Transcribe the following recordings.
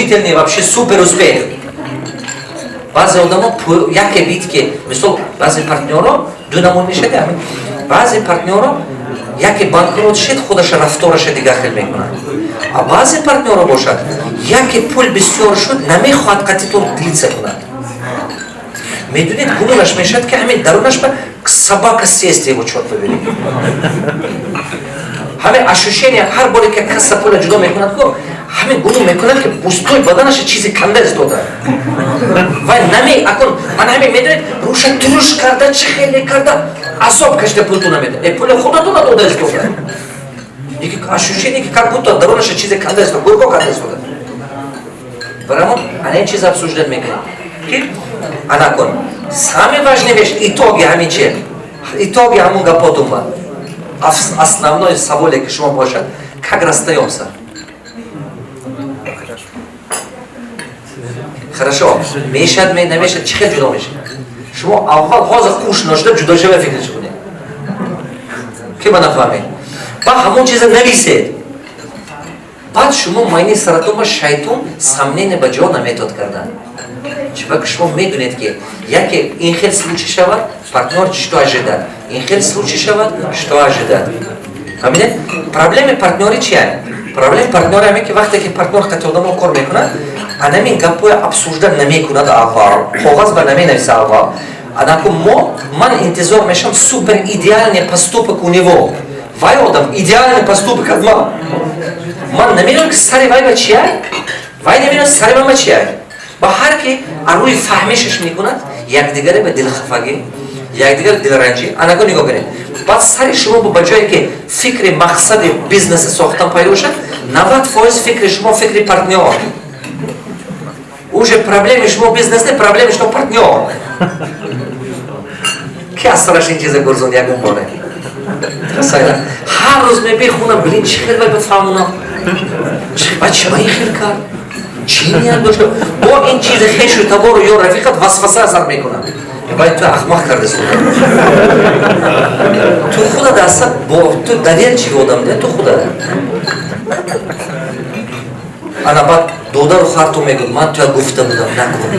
Положительный, вообще супер успех. Баъзе одамо яке бит, ки мисол, баъзе партнёро ду намуд мешад. Баъзе партнёро яке банкрот шид, худаша рафтораша дигар хел мекунад, а баъзе партнёро бошад, яке пул бисёр шуд, намехоҳад қатитон делиться кунад. Медонед, гумонаш мешавад, ки ҳамин дарунаш ба собака съест его, чёрт побери. Ҳамин ощущение, ҳар боре ки каса пула ҷудо мекунад ку, ҳамин гумон мекунад, ки пустой баданаша чизе канда истода. Вай наме акун ман ҳамин, медонед, рӯша туруш карда, чӣ хеле карда, азоб кашида, пулту намеда. Э, пули худатона дода истода. Ощущение, ки как будто дарунаша чизе канда истода, гурго канда истода. Барамон ана ин чиз обсуждать мекунем, ки ана кун, самый важный вещь, итоги ҳамин чи, итоги ҳамун гапотун ба основной саволе, ки шумо бошад: как расстаемся? Хорошо мешад, намешад, чӣ хел ҷудо мешад? Шумо аввал ҳозир хуш ношуда ҷудо шава, фикр кунед, ки ба нафаҳмед. Ба ҳамон чиза нависед. Баъд шумо майни саратон шайтон сомнение ба ҷо наметод кардан. Чиба ки шумо медонед, ки яке ин хел случай шавад, партнёр что ожидать, ин хел случай шавад, что ожидать. Фаҳмидед, проблеми партнёри чия? Проблеми партнёри ҳаме, ки вақте ки партнёр қати одамо кор мекунад, анамин гапҳоя обсуждать намекунад, аввал коғаз ба наменависа. Аввал анаку мо ман интизор мешавам супер идеальный поступок у него, вай одам идеальный поступок аз ман. Ман намедонам, ки сари вай ба чия, вай намедонам, сари ман ба чия. Ба ҳар ки рӯи фаҳмишаш мекунад, якдигаре ба дилхафагӣ, якдигар дилранҷӣ. Анаку нигоҳ кунед, баъд сари шумо ба ҷое ки фикри мақсади бизнеси сохтан пайдо шад, 90% фикри шумо фикри партнёр. Уже проблеми шумо бизнес не, проблеми шумо партнёр. Ки аз сараш ин чиза гурзон ягон боре? Ҳар рӯз мебихунам: блин, чӣ хел вай бифаҳмонам, ба чӣ ба ин хел кард, чӣ ният дошта? Бо ин чизи хешу табору ё рафиқат васваса асар мекунад: вай ту ахмақ кардасту, ту худа даста бо ту доверчивый одам де, ту худа. Ана баъд додару харту мегӯд: «Ман туя гуфта будам, накун».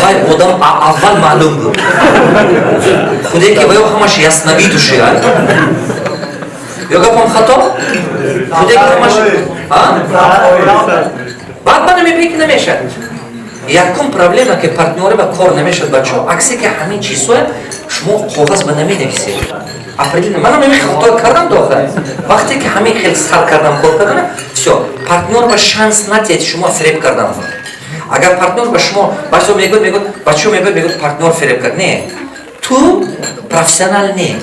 Вай одам аввал маълум буд, худе ки ваё ҳамаш ясновидящий. Ё гапам хато? Худе ки ҳамаш баъд мана мебинӣ, ки намешад. Якум проблема, ки партнёре ба кор намешад, бачаҳо, аксе ки ҳамин чизҳое шумо коғаз ба наменависед. Определенно манам ҳамин хато кардам дохил. Вақте ки ҳамин хел сар кардам кор кардана, всё, партнёр ба шанс натиҳед шумо фиреб кардан. Агар партнёр ба шумо, бачаҳо мегӯяд, бачаҳо мегӯяд, партнёр фиреб кард. Не, ту профессионал не,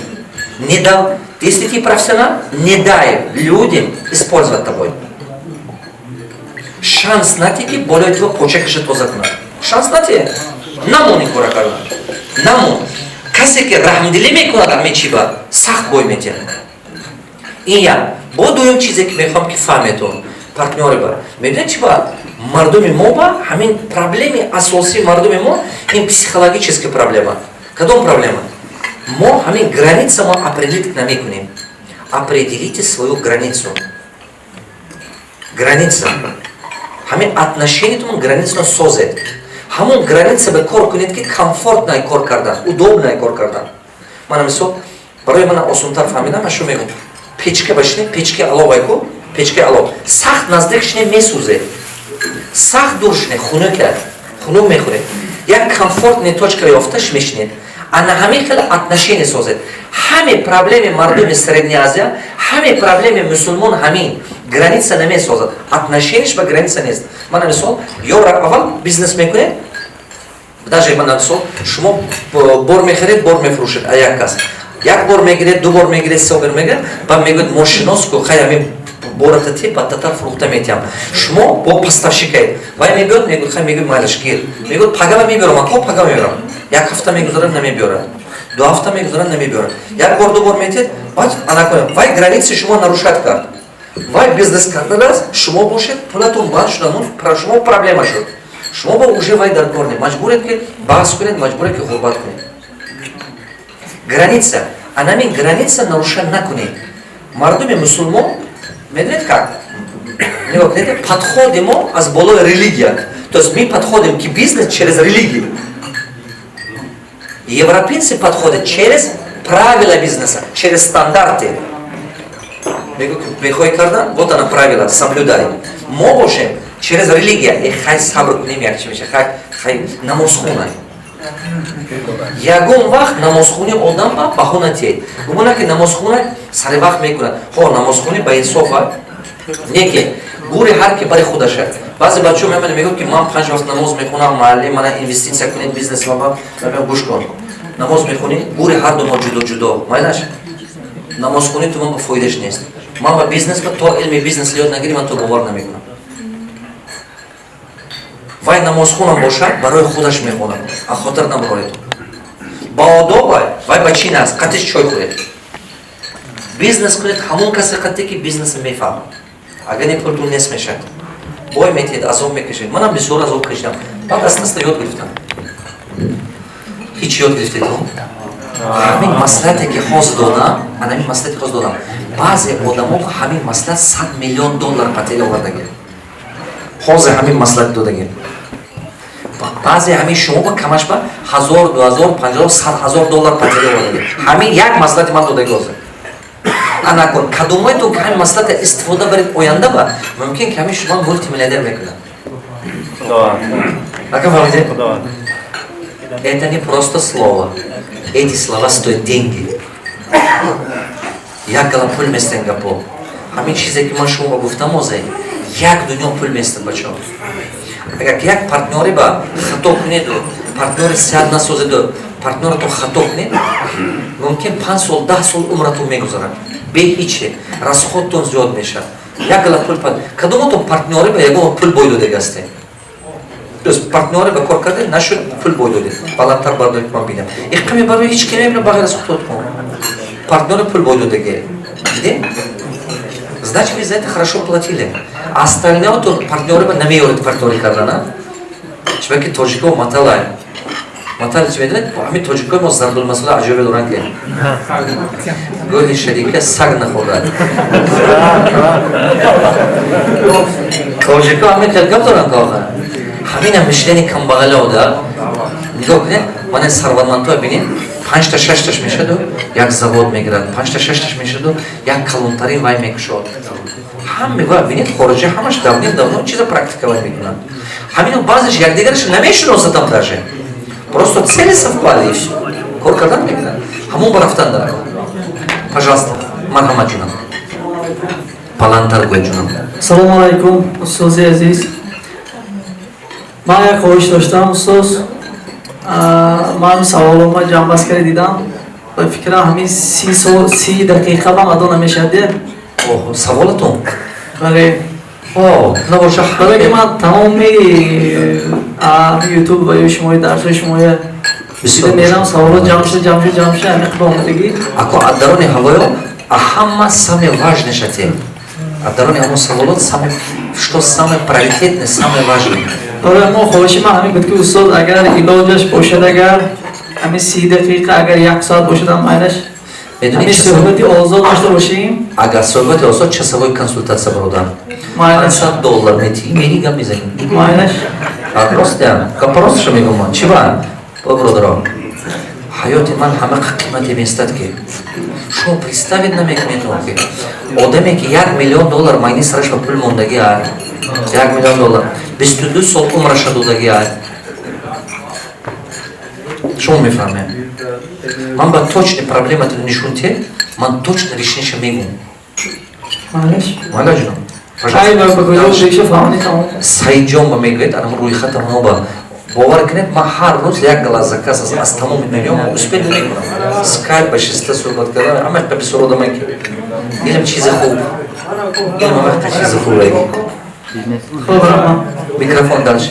не дал. Если ты профессионал, не дай людям использовать тобой. Шанс натӣ, ки болои ту почакаша тоза кунад. Шанс натӣ, намон ин кора кардан, намон. Касе ки раҳмдилӣ мекунад, ҳамин чи ба сахт бой метиҳад. Ин як. Бо дуюм чизе, ки мехоҳам, ки фаҳметон, партнёре ба, медонед, чи ба мардуми мо, ба ҳамин проблеми асосии мардуми мо, ин психологическая проблема. Кадом проблема? Мо ҳамин граница мо определить намекунем. Определите свою границу. Граница ҳамин отношениятон, границаро созед, ҳамон граница ба кор кунед, ки комфортно кор кардан, удобно кор кардан. Мана мисол, барои мана осонтар фаҳмидам, ман шумо мегӯм: печка ба шине, печкаи аловай ку, печкаи алов сахт наздик шине, месӯзе, сахт дур шине, хунука, хунук мехӯред. Як комфортный точка ёфташ мешинед. Ана ҳамин хел отношение созед. Ҳаме проблеми мардуми Средняя Азия, ҳаме проблеми мусулмон ҳамин: граница намесозад, отношенияш ба граница нест. Мана мисол, ё аввал бизнес мекунед, даже мана мисол, шумо бор мехаред, бор мефурӯшед, а як кас як бор мегиред, ду бор мегиред, се бор мегиред, баъд мегӯяд: «Мошинос ку, хай, ҳамин бората те ба татар фурӯхта метиҳам». Шумо бо поставщикаед. Вай мебиёд, мегӯяд: «Хай», мегӯяд, «майлаш, гир». Мегӯяд: «Пагама мебиёрам, ако, пага мебиёрам». Як ҳафта мегузарад, намебиёрад, 2 ҳафта мегузарад, намебиёрад. Як бор, ду бор метиҳед. Баъд ана вай границаи шумо нарушать кард, вай бизнес кардааст. Шумо бошед, пулатон банд шудану шумо проблема шуд. Шумо бо уже вай дар кор не, маҷбуред, ки баҳс кунед, маҷбуред, ки ғурбат кунед. Граница, анамин граница нарушать накунед. Мардуми мусулмон, медонед, как Нигоҳ кунед, подходи мо аз болои религия, то есть мы подходим к бизнес через религию. Европейцы подходят через правила бизнеса, через стандарты. Мехоҳӣ кардан, вот она, правила, соблюдай. Мо бошем, через религия. Э, хай, сабр кунем, як чи меша, хай, хай, намозхона. Ягон вақт намозхони одам ба баҳона тиед, гумона ки намозхона сари вақт мекунад. Хо, намозхонӣ ба инсофа, не ки гури ҳар ки бари худаша. Баъзе бачаҳо мемонад, мегӯяд, ки ман панҷ вақт намоз мехонам, муаллим, мана инвеститсия кунед, бизнес. Ман гӯш кун, намоз мехонӣ, гури ҳар ду мо ҷудо ҷудо, майлаш. Намозхонӣ ту ман ба фоидаш нест. Ман ба бизнес ба то илми бизнес ёд нагирӣ, ман то бовар намекунам. Вай намозхонам бошад, барои худаш мехонад, а хотир набароред. Ба одобай вай ба чин аст, қатиш чой хӯред, бизнес кунед. Ҳамон касе қате ки бизнеса мефаҳмад. Агар не, пултун нест мешавад, бой метиҳед, азоб мекашед. Манам бисёр азоб кашидам, баъд аста аста ёд гирифтам. Ҳеҷ ёд гирифтед? Ҳамин маслиҳате ки ҳозир додам, ман ҳамин маслиҳате ҳозир додам, баъзе одамо ҳамин маслиҳат 100 миллион доллар потеря овардаги. Ҳозир ҳамин маслиҳат додаги, баъзе ҳамин шумо ба камаш ба ҳазор, 2000, 50,000, 100 000 доллар потеря овардаги. Ҳамин як маслиҳати ман додаги ҳозир. Анакун, кадомоятон ки ҳамин маслиҳата истифода баред, оянда ба мумкин ки ҳамин шумо мултимиллионер мекунад. Ака, фаҳмидед? Это не просто слово, эти слова стоят деньги. Як гала пул местен гапо. Ҳамин чизе ки ман шумо гуфтам озе, як дунё пул местад, бачаҳо. Агар як партнёре ба хато кунеду, партнёри сиҳат насозеду, партнёратон хато кунед, мумкин 5 сол, 10 сол умратон мегузарад бе ҳиче, расходтон зиёд мешавад, як гала пул. Кадомотон партнёре ба ягон пул бой додагастед, то есть партнёре ба кор карде нашуд, пул бой додед? Баландтар бардоред, ман бинам. Иққа мебаред, ҳеч ки намебинам, бағайр аз худотон. Партнёре пул бой додаге дидем, значит, вы за это хорошо платили. А остальное то партнёре ба намеёред партнёри кардана. Чунки тоҷико маталай, матал чи медонед? Ҳамин тоҷикои мо зарбулмасала аҷоибе доранд, ки гӯли шарика саг нахӯрдад. Тоҷико ҳамин хел гап доранд. Охир ҳамина мышление камбағалио да нигоҳ кунед. Мана сарватмандҳоя бинед: панҷта, шашташ мешаду, як завод мегирад, панҷта, шашташ мешаду, як калонтарин вай мекушод. Ҳаме вай бинед, хориҷа ҳамаш давним давно чиза практиковать мекунанд. Ҳамино баъзеш якдигараш намешиносадам, даже просто цели совпали, и всё, кор кардан мекунанд, ҳамон ба рафтан дар кор. Пожалуйста, марҳамат, ҷунам, баландтар гӯед, ҷунам. Ассалому алайкум, устози азиз. Ман як хоҳиш доштам, устоз. Ман саволома ҷамъбаст карда дидам, ба фикрам, ҳамин 30 сол, 30 дақиқа бам адо намешавад. Саволатон? Бале. Набоша. Барои ки ман тамоми ютуб ва ё шумои дарсҳои шумоя дида мерам, саволот ҷамъ шуда, ҷамъ шуда, ҷамъ шуда, ҳамин қиба омадагӣ. Ако, аз дарони ҳавоё а ҳама самое важное шате, аз дарони ҳамон саволот самое, что самое приоритетное, самое важное. Барои мо хоҳиши ман ҳамин буд, ки устод, агар илоҷаш бошад, агар ҳамин 30 дақиқа, агар як соат бошад ҳам майлаш, ҳамин суҳбати озод дошта бошем. Агар суҳбати озод, часовой консультация, бародар, 500 доллар метиҳӣ, мери, гап мезанӣ. Майлаш. Ростям, гапа росташа мегӯм ман. Чӣ ба, бародаро, ҳаёти ман ҳама қимате местад, ки шумо представить намекунед, ки одаме ки 1 миллион доллар майни сараш ба пул мондагӣ ай, 1 миллион доллар, 22 сол умраша додагӣ ай, шумо мефаҳмед. Ман ба точный проблематро нишон тиҳед, ман точно решениша мегӯм. Майла, ҷунам. Саидҷон ба мегӯед, анам рӯйхата моба бовар кунед, ман ҳар рӯз як гала заказ аз тамоми дунё мо успеть намекунам. Скайп ба шиста суҳбат кардан, ҳама бисёр одаме ки илм чизи хуб, илм ҳама чизи хуб. Микрофон дальше.